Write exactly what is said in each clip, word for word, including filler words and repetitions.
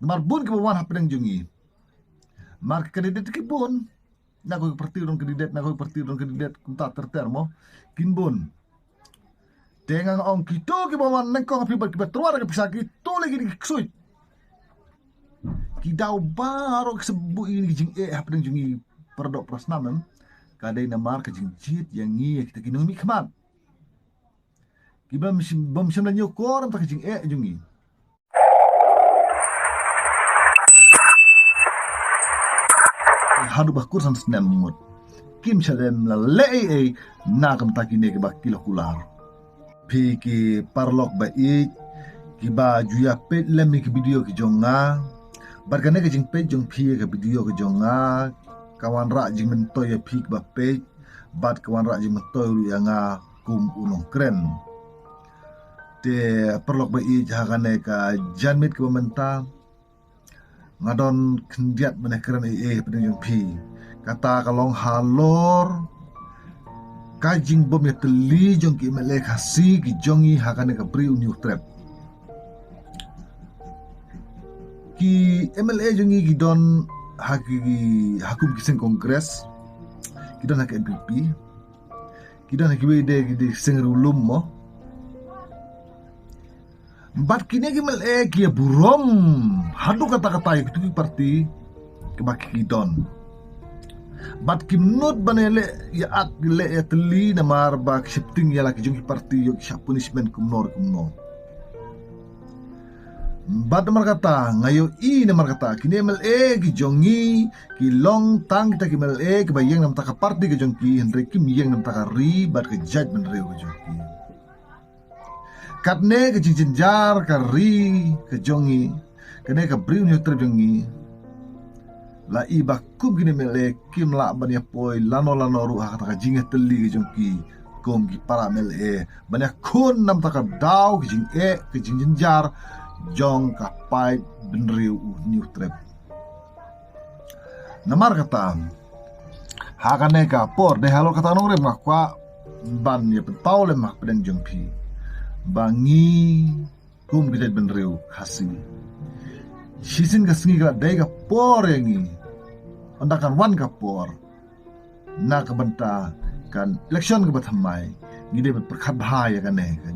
Namar bun kiba wan hapdeng jong ngi. Mar ki candidate ki bun. Na kawei ka party don candidate, na kawei ka party don candidate, kumta ter ter mo. Kin bun. Te nga ong kito kiba wan nyngkong ha phi bad kiba tyrwa da ka pisa, kito lei ki dei ki ksuid. Ki daw baroh ki shu buh ïa kine ki jingeh hapdeng jong ngi para doh para snam em. Ka dei namar ka jingjied ïa ngi ïa kita ki nongmihkhmat. Ki bym shym, bym shym la ñiewkor ïa ka jingeh jong ngi. Haduh ba kut san snem mut kim shym la leh ei ei na ka bynta kine kiba ki la kular. Phi ki paralok ba ïeit kiba ju ïa peit lem ïa ki video ki jong nga. Bad kane ka jingpeit jong phi ïa ka video ki jong nga ka wanrah jingmyntoi ïa phi kiba peit bad ka wanrah jingmyntoi ruh ïa nga kum u nongkren. Te paralok ba ïeit, ha kane ka janmiet kaba mynta nga don khyndiat ban ïakren ei ei hapdeng jong phi. Kata ka long halor ka jingbym ïatylli jong ki MLA Khasi ki jong ngi ha kane ka Bri u Hynñiewtrep. Ki MLA jong ngi ki don ha ki, ha kum ki seng Congress, ki don ha ki NPP, ki don ha kiwei de ki seng riewlum mo. Bad kine ki MLA ki ïa burom haduh katta katta ïa kitu ki party kiba ki don. Bad kim nud ban ïaleh ïa at ïaleh ïatylli namar ba ki sheptieng ïa la ki jong ki party ïoh ki shah punishment kumno kumno. Bad namar kata nga ïohi namar kata kine MLA ki jong ngi ki long tang kita ki MLA kiba ïeng namar ka party ka jong ki, hynrei kim ïeng namar ka ri bad ka jaitbynriew ka jong ki. Katne ka jingjynjar ka ri ka jong ngi, kane ka Bri u Hynñiewtrep jong ngi, la i ba kum kine MLA kim lah ban ïa poi lano lano ruh ha kata ka jingïatylli ka jong ki kum ki para MLA ban ïakhun namar ka daw ka jingeh ka jingjynjar jong ka paidbynriew u Hynñiewtrep. Namar kata ha kane ka por dei halor kata nongrim nga kwah ban ïa pynpaw lem ha pdeng jong phi ba ngi kum ka jaitbynriew Khasi shisien ka sngi ka dei ka por ïa ngi. Ynda kan wan ka por na ka bynta ka election kaba thymmai ngi dei ban pyrkhat bha ïa kane ka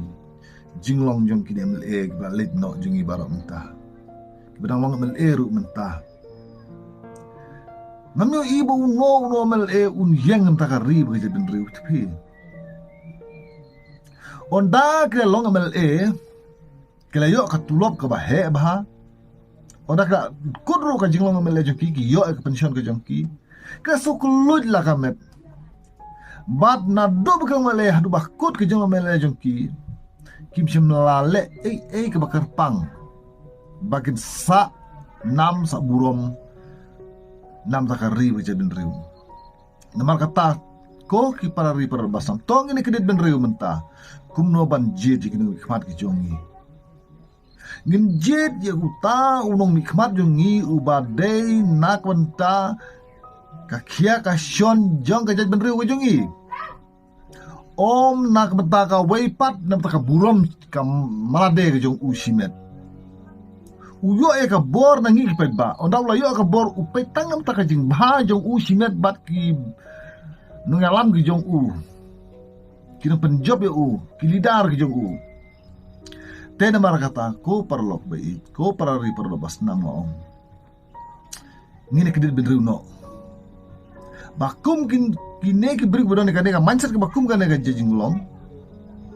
jinglong jong kine MLA kiba leit noh jong ngi baroh mynta, kiba dang long MLA ruh mynta. Ngam ïohi ba uno uno MLA un ïeng namar ka ri bad ka jaitbynriew te phi. Ynda ki la long MLA ki la ïoh ka tulop kaba heh bha. Ynda ki la kut ruh ka jinglong MLA jong ki, ki ïoh ka pension ka jong ki, ki la shu kylluid la ka met. Bad naduh ba ki long MLA haduh ba kut ka jinglong MLA jong ki, kim shym la leh ei ei kaba kyrpang ba kin sah nam sah burom namar ka ri bad ka jaitbynriew. Namar kata ko ki para ri para basam, to ngin ïa kyndiat bynriew mynta kumno ban jied ïa ki nongmihkhmat ki jong ngi. Ngin jied ïa uta u nongmihkhmat jong ngi uba dei na ka bynta ka khia ka shon jong ka jaitbynriew ka jong ngi. Ym na ka bynta kawei pat namar ka burom ka mrad ka jong u shimet. U ïoh ïa ka bor na ngi ki paidbah. Ynda u la ïoh ka bor u peit tang namar ka jingbha jong u shimet bad ki nongïalam ki jong u, ki nongpynjop ïa u, ki leader ki jong u. Te namar kata ko paralok ba ïeit, ko para ri para basam, nga ong ngin ïa kyndiat bynriew noh. Ba kum kin, kine ki briew ba don kane ka mindset kaba kum kane ka jinglong,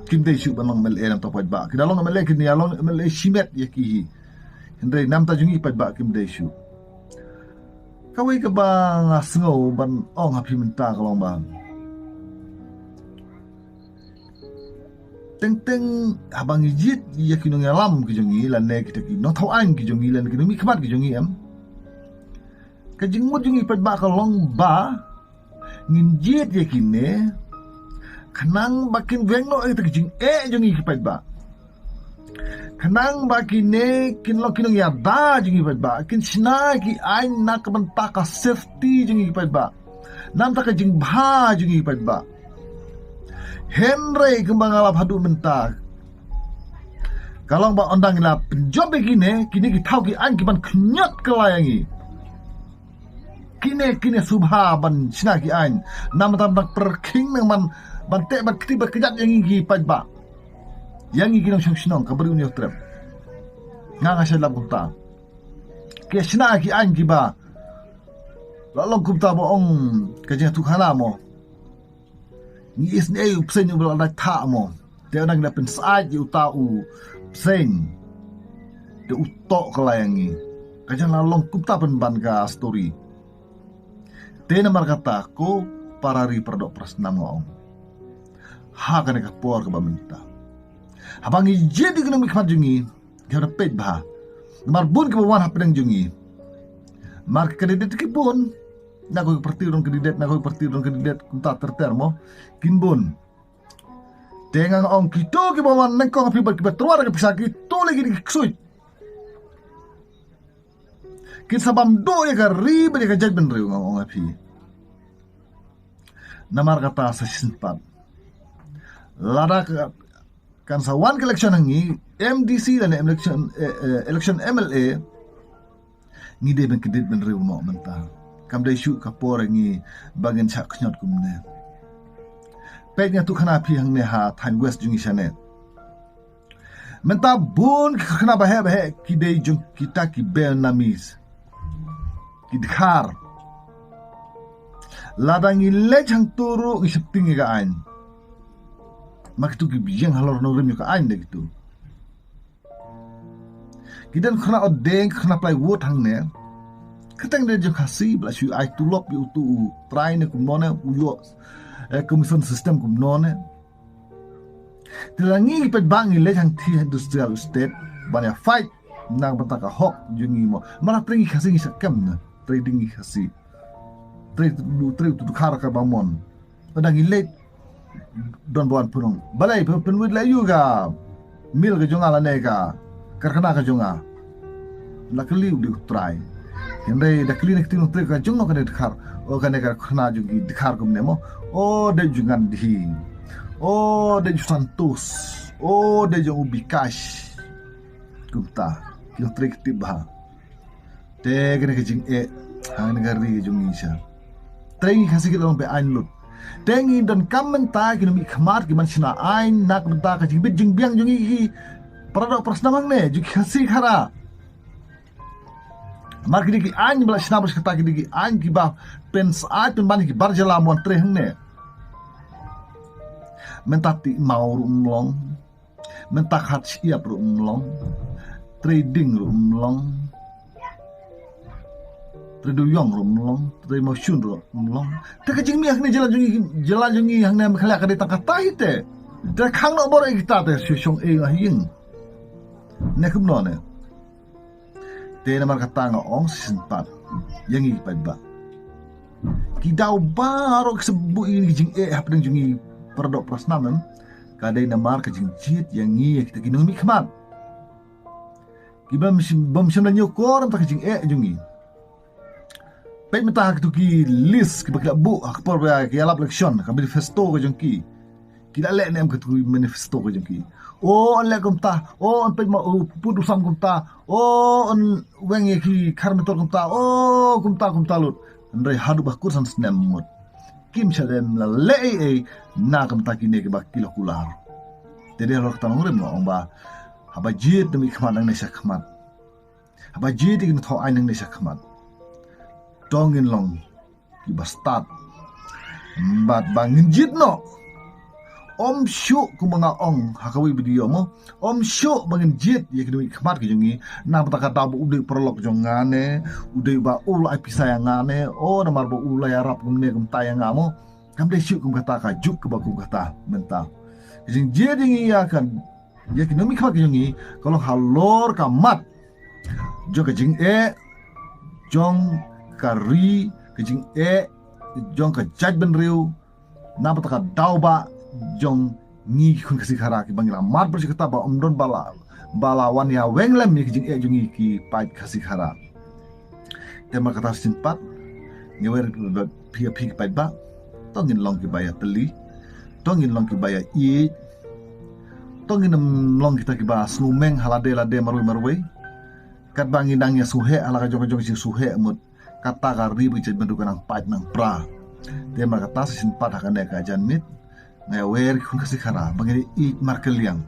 kim dei shuh ban long MLA namar ka paidbah. Ki da long MLA kin ïa long MLA shimet ïa ki hi. Hynrei namar ka jong ngi paidbah kim dei shuh. Kawei kaba nga sngew ban ong ha phi mynta ka long ba teng teng haba ngi jied ïa ki nongïalam ki jong ngi lane kita ki nongthaw aiñ ki jong ngi lane ki nongmihkhmat ki jong ngi, em, ka jingmut jong ngi paidbah ka long ba ngin jied ïa kine khnang ba kin weng noh ïa ka jingeh jong ngi ki paidbah. Khnang ba kine kin long ki nongïada jong ngi paidbah, kin shna ki aiñ na ka bynta ka safety jong ngi paidbah, namar ka jingbha jong ngi paidbah. Hynrei kumba nga la ong haduh mynta, Ka long ba ynda ngi la pynjop ïa kine, kine ki thaw ki aiñ ki ban khñiot kylla ïa ngi. Kine, kine sngewbha ban shna ki aiñ. Namar ba pyrkhing nang ban, ban teh ban kti ban kjat ïa ngi ki paidbah. Ïa ngi ki nongshong shnong, ka bri u Hynñiewtrep. Nga nga sha lap kumta. Ki shna ki aiñ kiba la long kumta ba ong ka jingïathuhkhana mo. Ngi isynei u bseiñ uba la dait thah mo. Te ynda ngi la pynsyaid ïa uta u bseiñ, te u toh kylla ïa ngi. Ka jingla long kumta pynban ka story. Te namar kata ko para ri para doh para snam nga ong, ha kane ka por kaba mynta, haba ngi jied ïa ki nongmihkhmat jong ngi, ki hap da peit bha. Namar bun kiba wan hapdeng jong ngi, namar ki candidate ki bun. Na kawei ka party don candidate, na kawei ka party don candidate, kumta ter ter mo. Kin bun. Te nga ong kito kiba wan nyngkong ha phi bad kiba tyrwa da ka pisa, kito lei ki dei ki ksuid. Kin sa bam duh ïa ka ri bad ïa ka jaitbynriew, nga ong ha phi. Namar kata sa shisien pat, lada ka, kan sa wan ka election ha ngi, M D C lane election, eh, eh, election M L A, ngi dei ban kyndit bynriew noh mynta. Kam dei shuh ka por ha ngi ba ngin shah khñiot kumne. Peit, nga ïathuhkhana phi hangne ha thaiñ West jong ngi shane. Mynta bun ki kharkhana baheh baheh ki dei jong kita ki Vietnamese, ki Dkhar. Lada ngi leit hangto ruh ngi sheptieng ïa ka aiñ. Ma kito ki ïeng halor nongrim ïa ka aiñ da kito. Ki don kharkhana ordeng, kharkhana plywood hangne. Kyrteng dei jong Khasi, ba la shu ai tulop ïa uto u trai ne kumno ne, u ïoh, eh, commission system kumno ne. Te la ngi pat ba ngi leit hangtei industrial estate ban ïa fight na ka bynta ka hok jong ngi mo. Namar trei ngi Khasi ngi shah kem na, trei ding ngi Khasi. Trei, trei uto u Dkhar kaba mon. Ynda ngi leit don ba wan pynong. Balei pyn, pynwit la ïa u ka mill ka jong nga lane ka karkhana ka jong nga. La kylli u dei u trai. Hynrei da kylli na ka ktien u trai ka jong no kane Dkhar. O kane ka karkhana jong ki Dkhar kumne mo. O dei jong Gandhi. O dei jong Santosh. O dei jong u Bikash. Kumta. Ki u trai ki tip bha. Te kane ka jingeh hangne ka ri ka jong ngi sha. Te ngi Khasi ki la long be aiñ lut. Te ngi donkam mynta ki nongmihkhmat ki ban shna aiñ na ka bynta ka jingbit jingbiang jong ngi ki para doh para snam hangne jong ki Khasi Khara. Namar ki dei ki aiñ ba la shna ba shi katta, ki dei ki aiñ kiba pynsyaid pynban ïa ki bar jylla ban wan trei hangne. Mynta Tih Maw ruh ym long. Mynta Khat Shyiap ruh ym long. Trei Ding ruh ym long. Trei Dewïong ruh ym long. Trei Mawshun ruh ym long. Te ka jingmih hangne jylla jong ngi, jylla jong ngi hangne Meghalaya ka dei tang katta hi te. Te khang noh baroh ïa kita te shu shong ei ha ïing. Ne kumno ne. Te namar kata nga ong shisien pat ïa ngi ki paidbah. Ki daw baroh ki shu buh ïa ngi ki jingeh hapdeng jong ngi para doh para snam em. Ka dei namar ka jingjied ïa ngi ïa kita ki nongmihkhmat. Ki bym shym, bym shym la ñiewkor mynta ka jingeh jong ngi. Peit mynta ha kito ki list kiba ki la buh ha ka por ba ki ïalap election, ka manifesto ka jong ki. Ki la leh ne em kito ki manifesto ka jong ki. O, yn leh kumta. O, yn peit ma, o, put u sam kumta. O, yn weng ïa ki khar mentor kumta. O, kumta kumta lut. Hynrei haduh ba kut san snem mut, kim shym la leh ei ei na ka bynta kine kiba ki la kular. Te dei halor kata nongrim nga ong ba haba jied nongmihkhmat nangne sha khmat. Haba jied ïa ki nongthaw aiñ nangne sha khmat. To ngin long kiba stad. Bad ba ngin jied noh. Ym shuh kumba nga ong ha kawei video mo. Ym shuh ba ngin jied ïa ki nongmihkhmat ki jong ngi na ka bynta ka daw ba u dei u paralok jong nga ne, u dei ba u la ai pisa ïa nga ne, o namar ba u la ïarap kumne kumta ïa nga mo. Kam dei shuh kum kata ka juk kaba kum kata mynta. Ka jingjied ïa ngi ïa ka, ïa ki nongmihkhmat ki jong ngi ka long halor ka mat jong ka jingeh jong ka ri, ka jingeh jong ka jaitbynriew, na bynta ka daw ba jong ngi ki khun Khasi Khara kiba ngi la mad bha shi katta ba ym don ba la, ba la wan ïa weng lem ïa ki jingeh jong ngi ki paid Khasi Khara. Te namar kata shisien pat nga wer phi, phi ki paidbah, to ngin long kiba ïatylli, to ngin long kiba ïa ïeit, To ngin ym long kita kiba sngewmeng ha lade lade marwei marwei. Katba ngi dang ïa sngewheh ha la ka jong ka jong ka jingsngewheh mut, kata ka ri ba ka jaitbynriew ka nang pait nang pra. Te namar kata sa shisien pat ha kane ka janmiet nga ïawer khun ka sikara ba ngin ïa ïeit markylliang.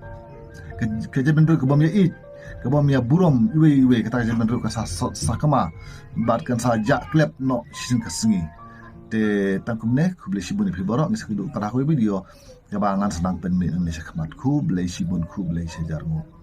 Ka, ka jaitbynriew ka bym ïa ïeit, ka bym ïa burom iwei iwei, kata ka jaitbynriew kan sa sot sakma bad kan sa jah klep noh shisien ka sngi. Te tang kumne, khublei shibun ïa phi baroh. Ngi sa kynduh pat ha kawei ka video kaba ngan sa nang pynmih nangne shakhmat. Khublei shibun, khublei shihajar nguh.